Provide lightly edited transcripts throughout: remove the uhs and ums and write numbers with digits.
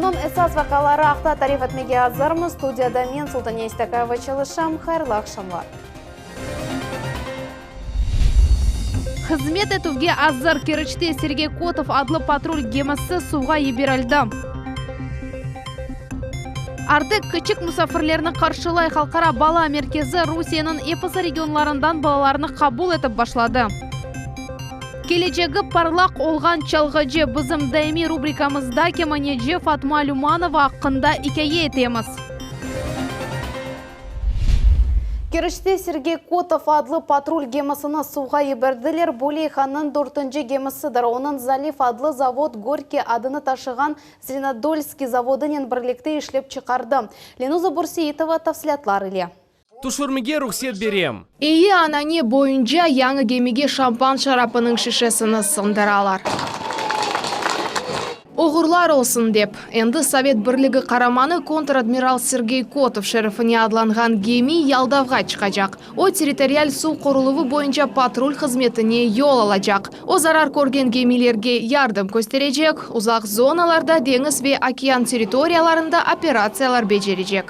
Künniñ esas vaqiaları aqta tarif etmege azırmız. Studiyada men, Sultaniye İstakayeva çalışam. Hayırlı aqşamlar. Hızmet etüvge azır Keriçte Sergey Kotov adlı patrul gemisi suvğa yiberildi. Artek kiçik musafirlerni qarşılay Halqara bala merkezi Rusiyeniñ episi regionlarından balalarnı qabul etip başladı. Kelecegi parlaq olğan çalğıcı bizim daimiy rubrikamızda kemaneci Fatma Lümanova aqqında ikâye etemiz. Keriçte Sergey Kotov adlı patrul gemisini suvğa yiberdiler. Bu leyhanıñ dörtünci gemisidir. Onıñ Zaliv adlı zavod Gorkiy adını taşığan Zelenodolskiy zavodınen birlikte işlep çıqardı. Lenuza Bürseitova tafsilâtlar ile. Tüşürmege ruhset berem. Eyi anane boyunca yañı gemige şampan şarapınıñ şişesini sındıralar. Oğurlar olsun dep, endi Sovet Birligi qaramanı kontr-admiral Sergey Kotov şerefine adlanğan gemi yaldavğa çıqacaq. O, territorial suv qoruluvı boyunca patrul hızmetine yol alacaq. O, zarar körgen gemilerge yardım kösterecek, uzaq zonalarda, deñiz ve okean territoriyalarında operatsiyalar becerecek.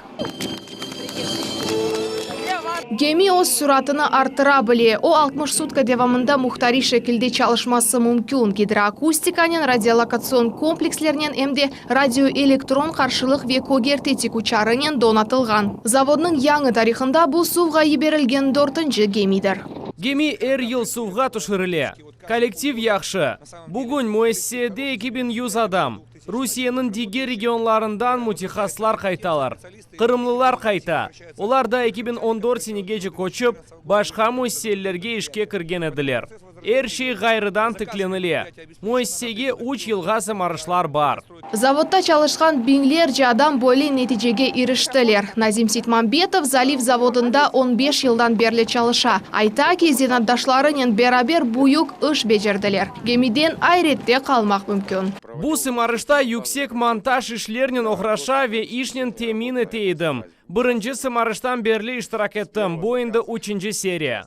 Gemi öz süratını arttıra bile, o, 60 sutka devamında muhtariy şekilde çalışması mümkün, gidroakustikanen, radiolokatsion komplekslernen, em de radioelektron qarşılıq ve kögerte tikuçarınen donatılğan. Zavodnıñ yañı tarihında bu suvğa yiberilgen dörtünci gemidir. Gemi er yıl suvğa tüşürile. Kollektiv yahşı. Bugün müessisede 2100 adam. Rusiyeniñ diger regionlarından mütehassıslar qaytalar. Qırımlılar qayta. Olar da 2014 senegece köçip, başqa müessiselerge işke kirgen ediler. Er şey ğayrıdan tiklenile. Müessisege üç yılğa sımarışlar bar. Zavodda çalışqan biñlerce adam böyle neticege iriştiler. Nazim Seytmambetov Zaliv zavodında on beş yıldan berli çalışa. Ayta ki, zenaatdaşlarınen beraber büyük iş becerdiler. Gemiden ayrette qalmaq mümkün. Bu sımarışta yüksek montaj işlernen oğraşa ve işnen temin ete edim. Birinci sımarıştan berli iştirak ettim, bu endi üçünci seriya.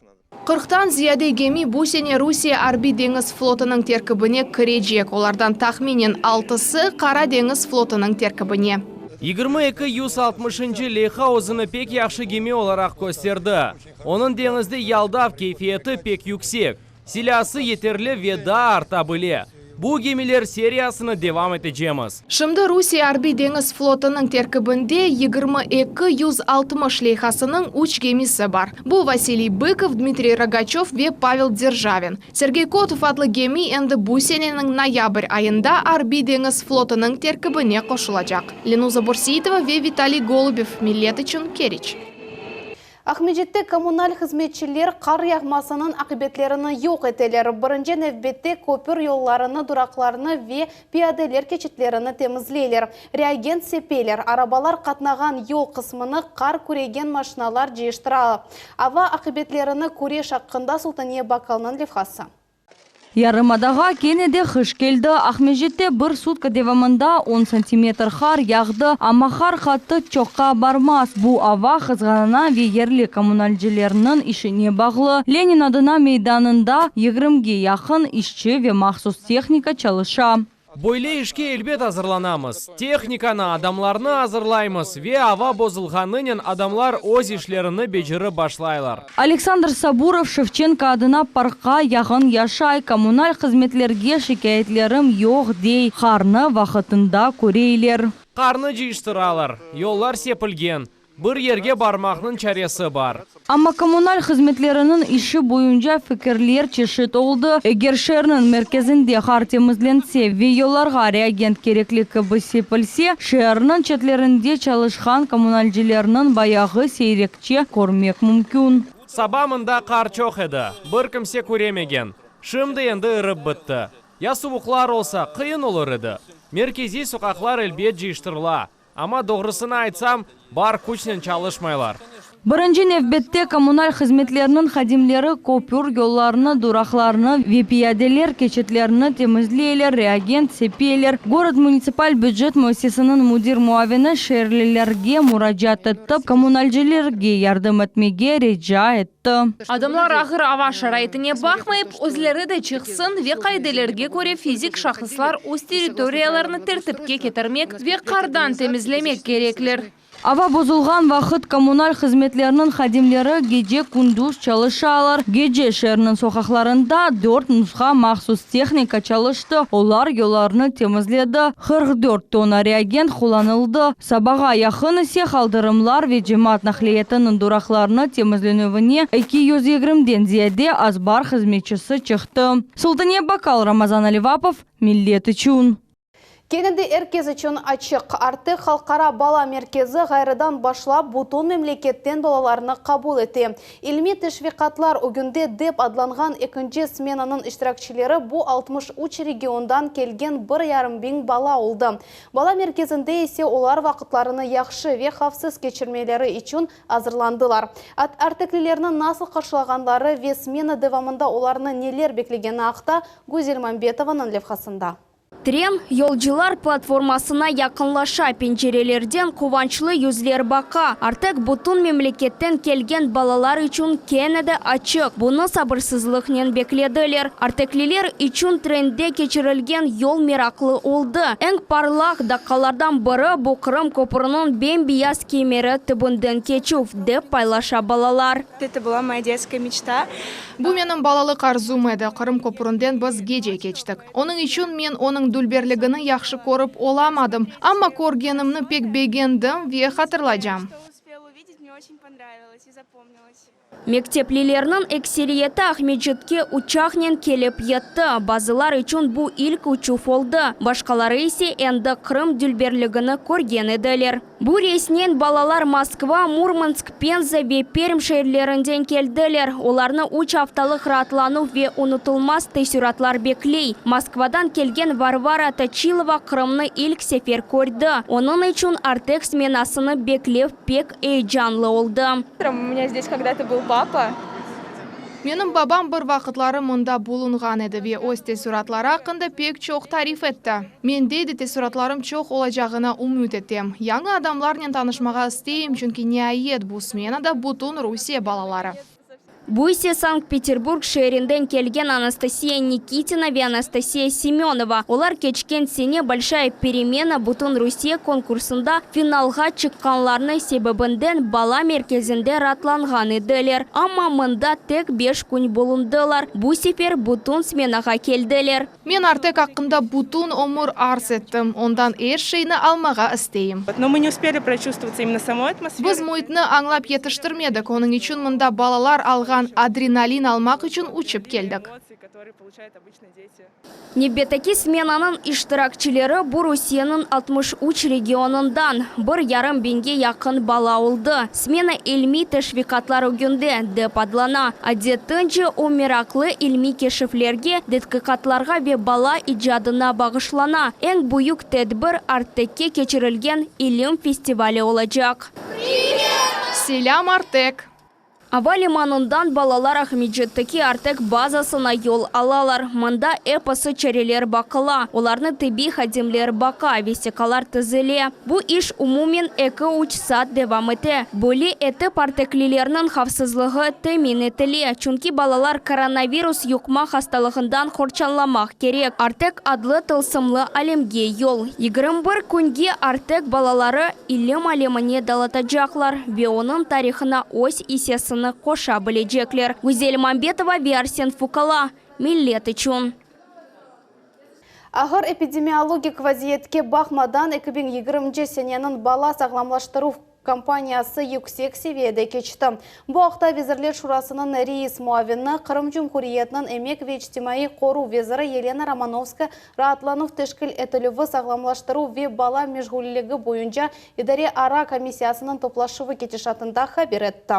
Qırqtan ziyade gemi bu sene Rusiye Arbiy-deñiz flotunıñ terkibine kirecek, olardan tahminen altısı, Qara deñiz flotunıñ terkibine. 22 160-ncı leyha özüni pek yahşı gemi olaraq kösterdi. Onıñ deñizde yaldav keyfiyeti pek yüksek. Silâsı yeterli ve daa arta bile. Bu gemiler seriyasını devam etecemiz. Şimdi Rusiye Arbiy-deñiz flotunıñ terkibinde 22 160 leyhasınıñ üç gemisi bar. Bu, Vasiliy Bıkov, Dmitriy Rogaçöv ve Pavel Derjavin. Sergey Kotov adlı gemi endi bu seneniñ noyabr ayında Arbiy-deñiz flotunıñ terkibine qoşulacaq. Lenuza Bürseitova ve Vitaliy Golubev, Millet içün, Keriç. Aqmescitte kommunal hızmetçiler qar yağmasınıñ aqibetlerini yoq eteler. Birinci nevbette köpür yollarını, duraqlarnı ve piyadeler keçitlerini temizleyler. Reagent sepeler, arabalar qatnağan yol qısmını qar küregen maşinalar cıyıştıra. Ava aqibetlerini küreş aqqında Sultaniye Bakkalnıñ levhası. Yarımadağa kene de qış keldi. Aqmescitte bir sutka devamında on santimetr qar yağdı, amma qar qattı çoqqa barmaz. Bu ava qızğanına ve yerli kommunalcilerniñ işine bağlı. Lenin adına meydanında yigirmige yaqın işçi ve mahsus tehnika çalışa. Böyle işke elbet azırlanamız. Tehnikanı, adamlarnı azırlaymız ve ava bozulğanınen adamlar öz işlerini becerip başlaylar. Aleksandr Saburov Şevçenko adına parkqa yaqın yaşay, kommunal hızmetlerge şikâyetlerim yoq, dey, qarnı vaqıtında köreyler. Qarnı cıyıştıralar, yollar sepilgen, Bir yerge barmaqnıñ çaresi bar. Amma kommunal hızmetleriniñ işi boyunca fikirler çeşit oldı. Eger şeerniñ merkezinde qar temizlense ve yollarğa reagent kerekli kibi sepilse, şeerniñ çetlerinde çalışqan kommunalcilerniñ bayağı seyrekçe körmek mümkün. Saba mında qar çoq edi, bir kimse köremegen. Şimdi endi irip bitti. Ya suvuqlar olsa, qıyın olur edi. Merkeziy soqaqlar elbet cıyıştırıla. Amma doğrusını aytsam, bar küçnen çalışmaylar. Birinci nevbette kommunal hızmetlerniñ hadimleri köpür yollarını, duraqlarnı ve piyadeler keçitlerini temizleyler, reagent sepeler. Gorod munitsipal bücet müessisesiniñ müdir muavini şeerlilerge muracaat etip, kommunalcilerge yardım etmege rica etti. Adamlar ağır ava şaraitine baqmayıp, özleri de çıqsın ve qaidelerge köre fizik şahıslar öz territoriyalarını tertipke ketirmek ve qardan temizlemek kerekler. Ava bozulğan vaqıt kommunal hızmetlerniñ hadimleri gece-kündüz çalışalar. Gece şeerniñ soqaqlarında dört nusha mahsus tehnika çalıştı, olar yollarnı temizledi, 44 tonna reagent qullanıldı. Sabağa yaqın ise qaldırımlar ve cemaat naqliyatınıñ duraqlarını temizlenüvine 220-den ziyade azbar hızmetçisi çıqtı. Sultaniye Bakal, Ramazan Alivapov, Millet içün. Kene de er kes içün açıq. Artek halqara bala merkezi ğayrıdan başlap, bütün memleketten balalarnı qabul ete. İlmiy teşviqatlar ögünde dep adlanğan ekinci smenanıñ iştirakçileri bu 63 regiondan kelgen bir yarım biñ bala oldı. Bala merkezinde ise olar vaqıtlarını yahşı ve havfsız keçirmeleri içün azırlandılar. Arteklilerni nasıl qarşılağanları ve smena devamında olarnı neler beklegeni aqta Güzel Mambetovanıñ levhasında. Tren yolcular platformasına yaqınlaşa, pencerelerden quvançlı yüzler baqa. Artek bütün memleketten kelgen balalar içün kene de açıq. Bunı sabırsızlıqnen beklediler. Artekliler içün trende keçirilgen yol meraqlı oldı. Eñ parlaq daqqalardan biri bu Qırım köprüniñ bem-beyaz kemeri tübünden keçüv, dep paylaşa balalar. Это была моя детская мечта. Bu menim balalıq arzum edi. Qırım köpründen biz gece keçtik. Onıñ içün men onıñ dülberligini yahşı körip olamadım, amma körgenimni pek begendim ve hatırlaycam. Что успела увидеть, мне очень понравилось и запомнилось. Mekteplilerniñ ekseriyeti Aqmescitke uçaqnen kelip yetti. Bazılar içün bu ilk uçuv oldı. Başqaları ise endi Qırım dülberligini körgen ediler. Bu reysnen balalar Moskva, Murmansk, Penza ve Perm şeerlerinden keldiler. Olarnı üç aftalıq raatlanuv ve unutılmaz teessuratlar bekley. Moskvadan kelgen Varvara Toçilova Qırımnı ilk sefer kördi. Onıñ içün Artek smenasını beklev pek eyecanlı oldı. У меня здесь когда-то был папа. Menim babam bir vaqıtları mında bulunğan edi ve öz teessuratları aqqında pek çoq tarif etti. Mende de teessuratlarım çoq olacağına ümüt etem. Yañı adamlarnen tanışmağa isteyim, çünki niayet bu smenada bütün Rusiye balaları. Bu ise Sankt-Peterburg şeerinden kelgen Anastasiya Nikitina ve Anastasiya Semönova. Olar keçken sene Большая перемена bütün Rusiye konkursında finalğa çıqqanlarını sebebinden bala merkezinde raatlanğan ediler. Amma mında tek 5 kün bulundılar. Bu sefer bütün smenağa keldiler. Men Artek aqqında bütün ömür arz ettim. Ondan er şeyni almağa isteyim. Но мы не успели прочувствоваться именно самой атмосферой. Biz müitni añlap yetiştirmedik. Onıñ içün mında balalar alğan adrenalin almaq içün uçıp keldik. Эмоции, которые получают обычно дети. Nevbetteki smenanıñ iştirakçileri bu Rusiyeniñ 63 regionından bir yarım biñge yaqın bala oldı. Smena ilmiy teşviqatlar ögünde dep adlana. Adetince o meraqlı ilmiy keşiflerge, tedqiqatlarğa ve bala icadına bağışlana. Eñ büyük tedbir Artekke keçirilgen ilim festivali olacaq. Selâm, Artek! Ava limanından balalar Aqmescitteki Artek bazasına yol alalar. Mında episi çareler baqıla. Olarnı tibbiy hadimler baqa, vesiqalar tizile. Bu iş umumen 2-3 saat devam ete. Böyle etip arteklilerniñ havfsızlığı temin etile. Çünki balalar koronavirus yuqma hastalığından qorçalamaq kerek. Artek adlı tılsımlı alemge yol. 21 künge Artek balaları ilim alemine dalatacaqlar ve onıñ tarihına öz issesini qoşa bilecekler. Güzel Mambetova ve Arsen Fukala. Millet içün. Ağır epidemiologik vaziyetke baqmadan 2020 seneniñ bala sağlamlaştıruv kampaniyası yüksek seviyede keçti. Bu aqta Vezirler Şurasınıñ reis muavini Qırım Cumhuriyetiniñ emek ve içtimaiy qoruv veziri Yelena Romanovskaya raatlanuv teşkil etilüvi sağlamlaştıruv ve bala meşğulligi boyunca idare ara komissiyasınıñ toplaşuvı ketişatında haber etti.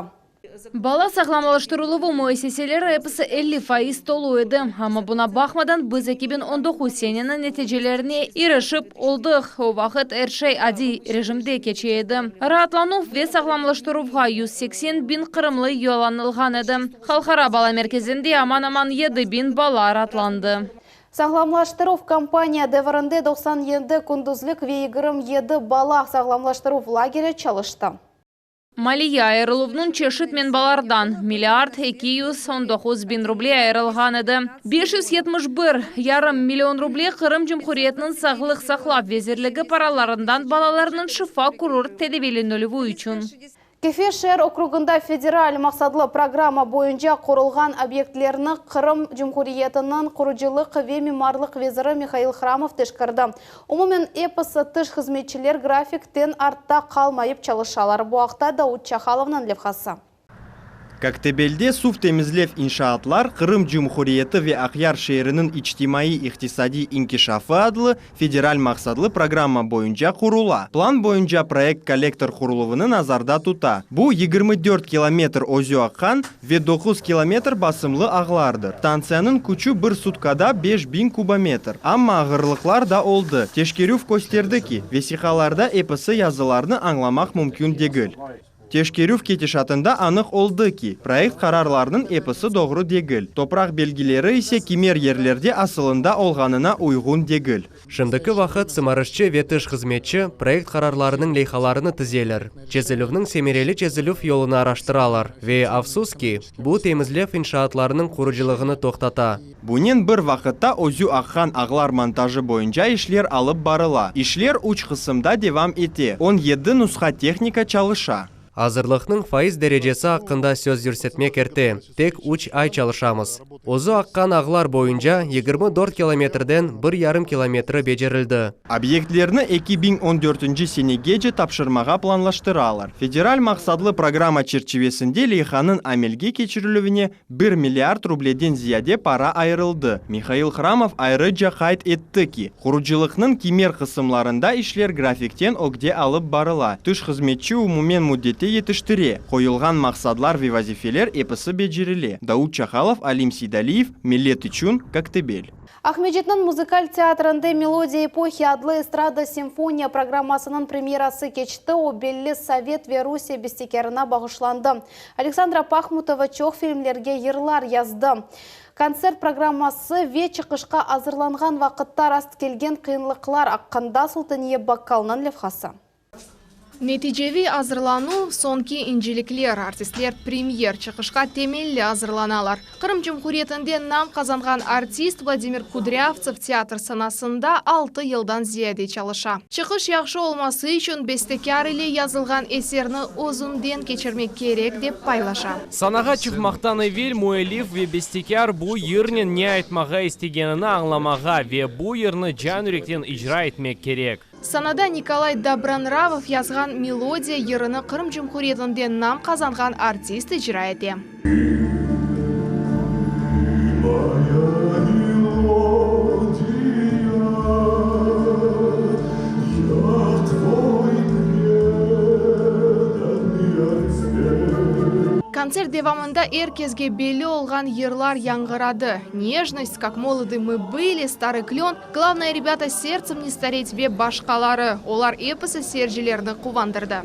Bala sağlamlaştırıluvı müessiseleri episi 50% tolu edi, amma buña baqmadan biz 2019 seneniñ neticelerine irişip oldıq. O vaqıt er şey adiy rejimde keçe edi. Raatlanuv ve sağlamlaştıruvğa 180 biñ qırımlı yollanılğan edi. Halqara bala merkezinde aman-aman 7000 bala raatlandı. Sağlamlaştıruv kampaniya devrinde 97 kündüzlik ve 27 bala sağlamlaştıruv lageri çalıştı. Maliye ayırıluvnıñ çeşit menbalardan milliard 219 biñ ruble ayırılğan edi. 571,5 million ruble Qırım Cumhuriyetiniñ Sağlıq saqlav vezirligi paralarından balalarnıñ şifa kurort tedaviylenüvi içün. Kefe şeer okrugında federal maqsatlı programma boyunca qurulğan obyektlerni Qırım Cumhuriyetiniñ qurucılıq ve mimarlıq veziri Mihail Hramov teşkerdi. Umumen episi tış hızmetçiler grafikten artta qalmayıp çalışalar. Bu aqta Daud Çahalovnıñ levhası. Koktebelde suv temizlev inşaatlar Qırım Cumhuriyeti ve Aqyar şeeriniñ içtimaiy-iqtisadiy inkişafı adlı federal maqsatlı programma boyunca qurula. Plan boyunca proyekt kollektor quruluvını nazarda tuta. Bu 24 kilometr özü aqqan ve 9 kilometr basımlı ağlardır. Stantsiyanıñ küçü bir sutkada 5000 kubometr. Amma ağırlıqlar da oldı. Teşkerüv kösterdi ki, vesiqalarda episi yazılarnı añlamaq mümkün degil. Teşkerüv ketişatında anıq oldı ki, proyekt qararlarınıñ episi doğru degil, topraq belgileri ise kimer yerlerde asılında olğanına uyğun degil. Şimdiki vaqıt sımarışçı ve tış hızmetçi proyekt qararlarınıñ leyhalarını tizeler, çezilüvniñ semereli çezilüv yolunı araştıralar ve, afsus ki, bu temizlev inşaatlarınıñ qurucılığını toqtata. Bunen bir vaqıtta özü aqqan ağlar montajı boyunca işler alıp barıla. İşler üç qısımda devam ete, 17 nusha tehnika çalışa. Azırlıqnıñ faiz derecesi aqqında söz yürsetmek erte, tek üç ay çalışamız. Özü aqqan ağlar boyunca 24 kilometrden bir yarım kilometri becerildi. Obyektlerni 2014 senegece tapşırmağa planlaştıralar. Federal maqsatlı programma çerçivesinde leyhanıñ amelge keçirilüvine 1 milliard rubleden ziyade para ayırıldı. Mihail Hramov ayrıca qayd etti ki, qurucılıqnıñ kimer qısımlarında işler grafikten ögde alıp barıla. Tış hızmetçi umumen müddette yetiştire. Qoyulğan maqsadlar ve vazifeler episi becerile. Daud Çahalov, Alim Seydaliyev, Millet içün, Koktebel. Aqmescitniñ muzıkal teatrinde «Мелодия эпохи» adlı estrada simfoniya programmasınıñ premyerası keçti. O belli sovet ve Rusiye bestekârına bağışlandı. Aleksandra Pahmutova çoq filmlerge yırlar yazdı. Kontsert programması ve çıqışqa azırlanğan vaqıtta rastkelgen qıyınlıqlar aqqında Sultaniye Bakkalnıñ levhası. Neticeviy azırlanuv, soñki incelikler, artistler premyer çıqışqa temelli azırlanalar. Qırım Cumhuriyetinde nam qazanğan artist Vladimir Kudrâvtsev teatr sanasında 6 yıldan ziyade çalışa. Çıqış yahşı olması içün bestekâr ile yazılğan eserni özünden keçirmek kerek dep paylaşa. Sanağa çıqmaqtan evel müellif ve bestekâr bu yırnen ne aytmağa istegenini añlamağa ve bu yırnı can yürekten icra etmek kerek. Sanada Nikolay Dobronravov yazğan Melodiya yırını Qırım Cumhuriyetinde nam qazanğan artist icra ete. Моя мелодия, я твой преданный артист. Kontsert devamında er keske belli olğan yırlar yañğıradı. Нежность, как молоды мы были, Старый клен, Главное, ребята, сердцем не стареть ve başqaları. Olar episi seyircilerni quvandırdı.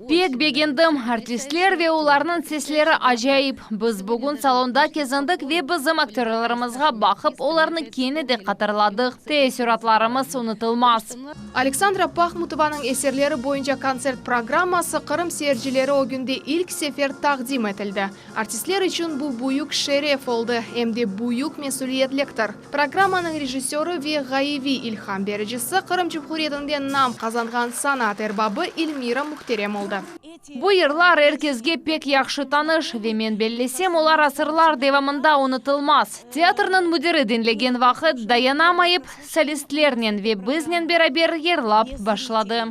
Pek begendim. Artistler ve olarnıñ sesleri acayip. Biz bugün salonda kezindik ve bizim aktörlarımızğa baqıp, olarnı kene de hatırladıq. Teessüratlarımız unutılmaz. Aleksandra Pahmutovanıñ eserleri boyunca kontsert programması Qırım seyircileri ögünde ilk sefer taqdim etildi. Artistler içün bu büyük şeref oldı, em de büyük mesüliyetliktir. Programmanıñ rejissörı ve ğayeviy ilham bericisi Qırım Cumhuriyetinde nam qazanğan sanat erbabı Elmira Mühterem oldı. Bu yırlar er keske pek yahşı tanış ve men bellesem, olar asırlar devamında unutılmaz. Teatrniñ müdiri diñlegen vaqıt dayanamayıp, solistlernen ve biznen beraber yırlap başladı.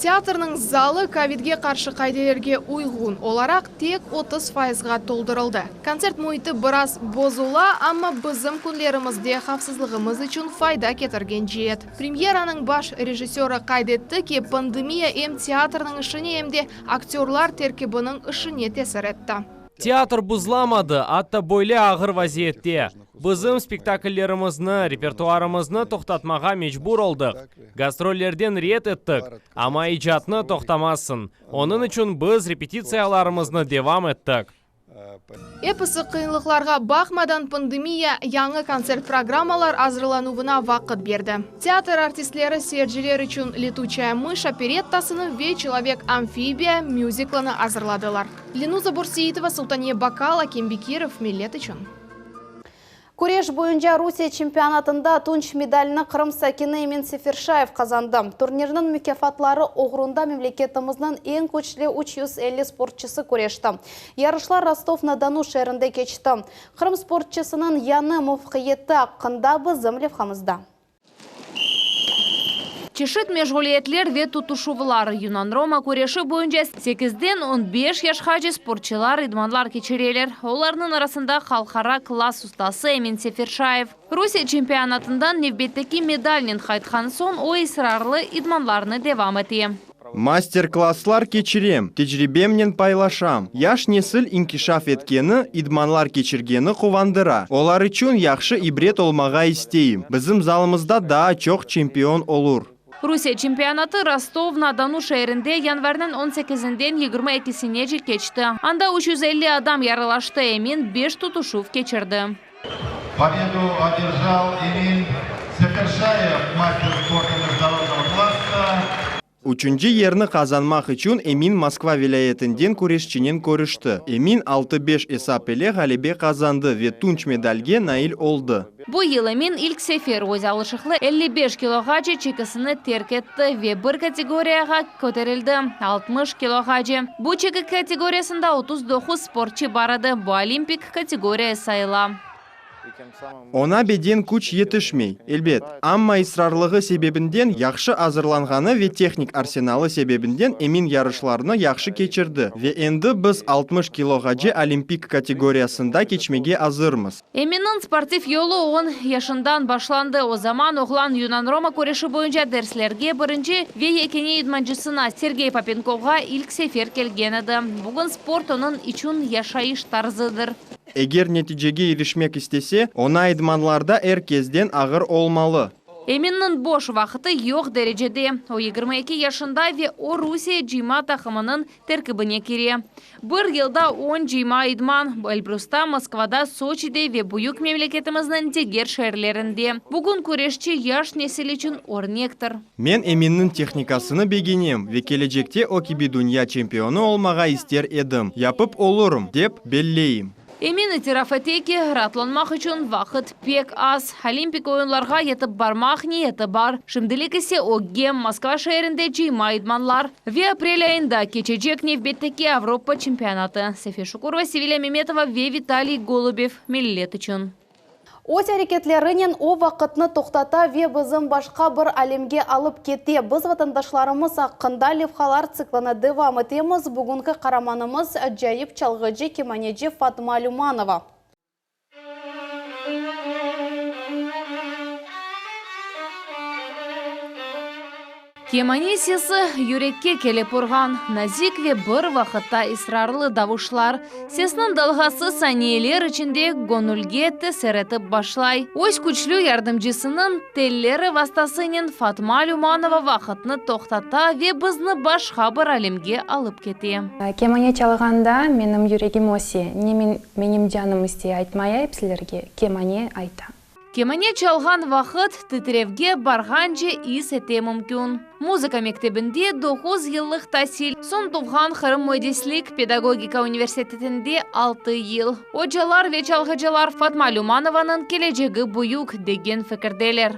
Teatrniñ zalı kovidge qarşı qaidelerge uyğun olaraq tek 30 fayızğa toldurıldı. Kontsert müiti biraz bozula, amma bizim künlerimizde havfsızlığımız içün fayda ketirgen ceet. Premyeranıñ baş rejissörı qayd etti ki, pandemiya em teatrniñ işine, em de aktörlar terkibiniñ işine tesir etti. Teatr buzlamadı, atta böyle ağır vaziyette. Bizim spektakllerimizni, repertuarımıznı toqtatmağa mecbur oldıq, gastrollerden red ettik, amma icatnı toqtamazsıñ. Onıñ içün biz repetitsiyalarımıznı devam ettik. Episi qıyınlıqlarğa baqmadan, pandemiya yañı kontsert programmalar azırlanuvına vaqıt berdi. Teatr artistleri seyirciler içün Letüçaya mış operettasını ve Çelovek-amfibiya müziklini azırladılar. Lenuza Börseitova, Sultaniye Bakal, Akim Bekirov, Millet içün. Küreş boyunca Rusiye çempionatında tunç medalini Qırım sakini Emin Seferşayev qazandı. Turnirniñ mukâfatları oğrunda memleketimizniñ eñ küçlü 350 sportçısı küreşti. Yarışlar Rostov-na-Donu şeerinde keçti. Qırım sportçısınıñ yañı muvafaqiyeti aqqında bizim levhamızda. Çeşit meşğuliyetler ve tutuşuvlar, yunan-roma küreşi boyunca sekizden on beş yaşqace sportçılar idmanlar keçireler. Olarnıñ arasında halqara klass ustası Emin Seferşayev. Rusiye çempionatından nevbetteki medalnen qaytqan soñ o israrlı idmanlarını devam ete. Master-klasslar keçirem, tecribemnen paylaşam. Yaş nesil inkişaf etkeni, idmanlar keçirgeni quvandıra. Olar içün yahşı ibret olmağa isteyim. Bizim zalımızda daa çoq çempion olur. Rusiye çempionatı Rostov-na-Donu şeerinde yanvarniñ on sekizinden yigirmi ekisinece keçti. Anda 350 adam yarılaştı, Emin beş tutuşuv keçirdi. Pobedu oderjal Emin Seferşayev, master sporta mejdunarodnogo klassa. Üçünci yerni qazanmaq içün Emin Moskva vilâyetinden küreşçinen körüşti. Emin altı beş esap ile ğalebe qazandı ve tunç medalge nail oldı. Bu yıl Emin ilk sefer öz alışıqlı 55 kiloğace çekisini terk etti ve bir kategoriyağa köterildi, 60 kiloğace. Bu çeki kategoriyasında 39 sportçı bar edi, bu olimpik kategoriya sayıla. Oña beden küç yetişmey, elbet, amma israrlığı sebebinden, yahşı azırlanğanı ve tehnik arsenalı sebebinden Emin yarışlarnı yahşı keçirdi ve endi biz 60 kiloğace olimpik kategoriyasında keçmege azırmız. Eminniñ sportiv yolu on yaşından başlandı. O zaman oğlan yunan-roma küreşi boyunca derslerge birinci ve yekâne idmancısına, Sergey Popenkovğa ilk sefer kelgen edi. Bugün sport onıñ içün yaşayış tarzıdır. Eger neticege irişmek istese, oña idmanlarda er kezden ağır olmalı. Eminniñ boş vaqıtı yoq derecede. O 22 yaşında ve o Rusiye cıyma taqımınıñ terkibine kire. Bir yılda on cıyma idman, Elbrusta, Moskvada, Soçide ve büyük memleketimizniñ diger şeerlerinde. Bugün küreşçi yaş nesil içün örnektir. Men Eminniñ tehnikasını begenem ve kelecekte o kibi dünya çempionı olmağa ister edim. Yapıp olurım, dep belleyim. Emin itiraf ete ki, raatlanmaq içün vaqıt pek az. Olimpik oyunlarğa yetip barmaq niyeti bar. Şimdilik ise ögge, Moskva şeerinde cıyma idmanlar ve aprel ayında keçecek nevbetteki Avropa çempionatı. Sefe Şukurova, Sevilâ Memetova ve Vitaliy Golubev, Millet içün. Öz areketlerinen o vaqıtnı toqtata ve bizim başqa bir alemge alıp kete. Biz vatandaşlarımız aqqında levhalar tsiklini devam etemiz. Bugünki qaramanımız, acayip çalğıcı, kemaneci Fatma Lümanova. Kemane sesi yürekke kelip urğan, nazik ve bir vaqıtta israrlı davuşlar. Sesniñ dalğası saniyeler içinde göñülge tesir etip başlay. Öz küçlü yardımcısınıñ telleri vastasınen Fatma Lümanova vaqıtnı toqtata ve bizni başqa bir alemge alıp kete. Kemane çalğanda menim yüregim öse, ne menim canım istey aytmaya epsilerge, kemane ayta. Kemane çalğan vaqıt titrevge barğance is ete mümkün. Muzıka mektebinde doquz yıllıq tasil, soñ tuvğan Qırım müendislik pedagogika universitetinde altı yıl. Ocalar ve çalğıcılar Fatma Lümanovanıñ kelecegi büyük, degen fikirdeler.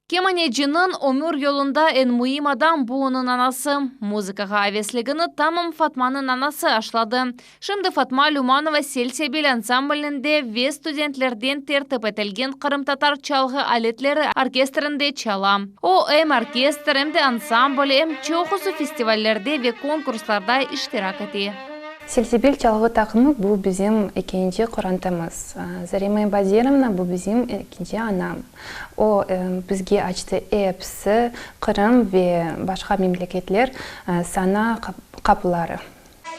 Kemaneciniñ ömür yolunda eñ müim adam bu onıñ anası. Muzıkağa avesligini tamam Fatmanıñ anası aşladı. Şimdi Fatma Lümanova Sel-Sebil ansamblinde ve studentlerden tertip etilgen qırımtatar çalğı aletleri orkestrinde çala. O, em orkestr, em de ansambl, em çoqusı festivallerde ve konkurslarda iştirak ete. Selsebil çalğı taqımı bu bizim ekinci qorantamız. Zarema Ebazerovna bu bizim ekinci anam. O, bizge açtı episi Qırım ve başqa memleketler sana qapıları.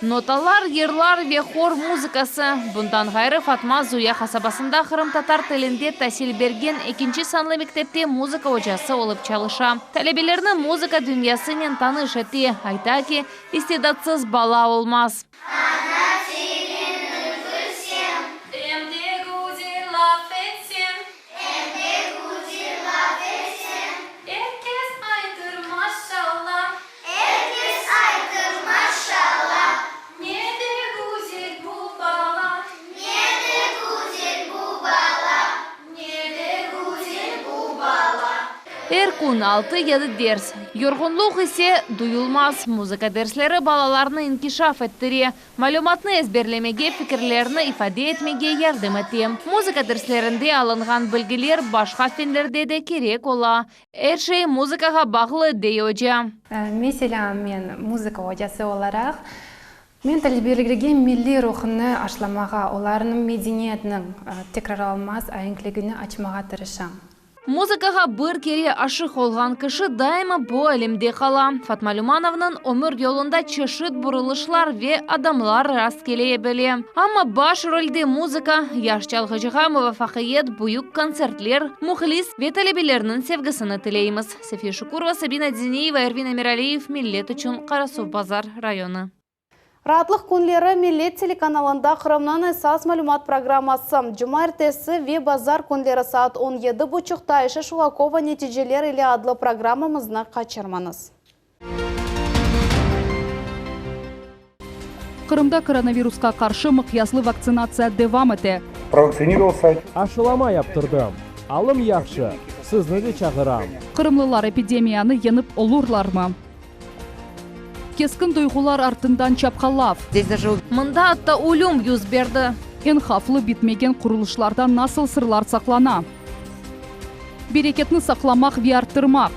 Notalar, yırlar ve hor muzıkası. Bundan ğayrı, Fatma Zuya qasabasında qırımtatar tilinde tasil bergen ekinci sanlı mektepte muzıka ocası olıp çalışa. Talebelerni muzıka dünyasınen tanış ete, ayta ki, istidatsız bala olmaz. Ana tilini bilsem. Em de güzel laf etsem. Em de güzel laf etsem. Er kes aytır maşalla. Er kes aytır maşalla. Ne de güzel bu bala. Ne de güzel bu bala. Ne de güzel bu bala. Er kün altı-yedi ders. Yorğunluq ise duyulmaz. Muzıka dersleri balalarnı inkişaf ettire. Malümatnı ezberlemege, fikirlerini ifade etmege yardım ete. Muzıka derslerinde alınğan bilgiler başqa fenlerde de kerek ola. Er şey muzıkağa bağlı, dey oca. Meselâ, men muzıka ocası olaraq, men talebelerge milliy ruhını aşlamağa, olarnıñ medeniyetiniñ tekrarlanmaz aenkligini açmağa tırışam. Muzıkağa bir kere aşıq olğan kişi daima bu alemde qala. Fatma Lümanovanıñ ömür yolunda çeşit burulışlar ve adamlar rastkele bile. Amma baş rolde muzıka, yaş çalğıcığa muvafaqiyet, büyük kontsertler, mühlis ve talebelerniñ sevgisini tileymiz. Safiye Şukurova, Sabina Dineyeva, Ervin Emiraliyev, Millet içün, Qarasuvbazar rayonı. Raatlıq künleri Millet telekanalında Qırımnıñ esas malümat programması, cumaertesi ve bazar künleri saat on yedi buçuqta Ayşe Şulakova Neticeler ile adlı programmamıznı qaçırmañız. Qırımda koronavirusqa qarşı mıqyaslı vaktsinatsiya devam ete. Aşılama yaptırdım. Alım yahşı. Sizni de çağıram. Qırımlılar epidemiyanı yeñip olurlarmı? Keskin duyğular artından çapqalav. Mında atta ölüm yüz berdi. Eñ havflı bitmegen qurulışlarda nasıl sırlar saqlana? Bereketni saqlamaq ve arttırmaq.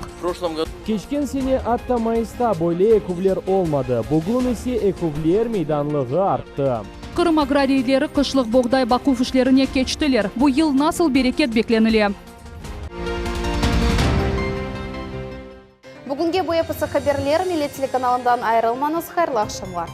Keçken sene atta mayısta böyle eküvler olmadı, bugün ise eküvler meydanlığı arttı. Qırım agrariyleri qışlıq boğday baquv işlerine keçtiler. Bu yıl nasıl bereket beklenile? Bugünge bu episi haberler, Millet telekanalından ayırılmañız, hayırlı aqşamlar.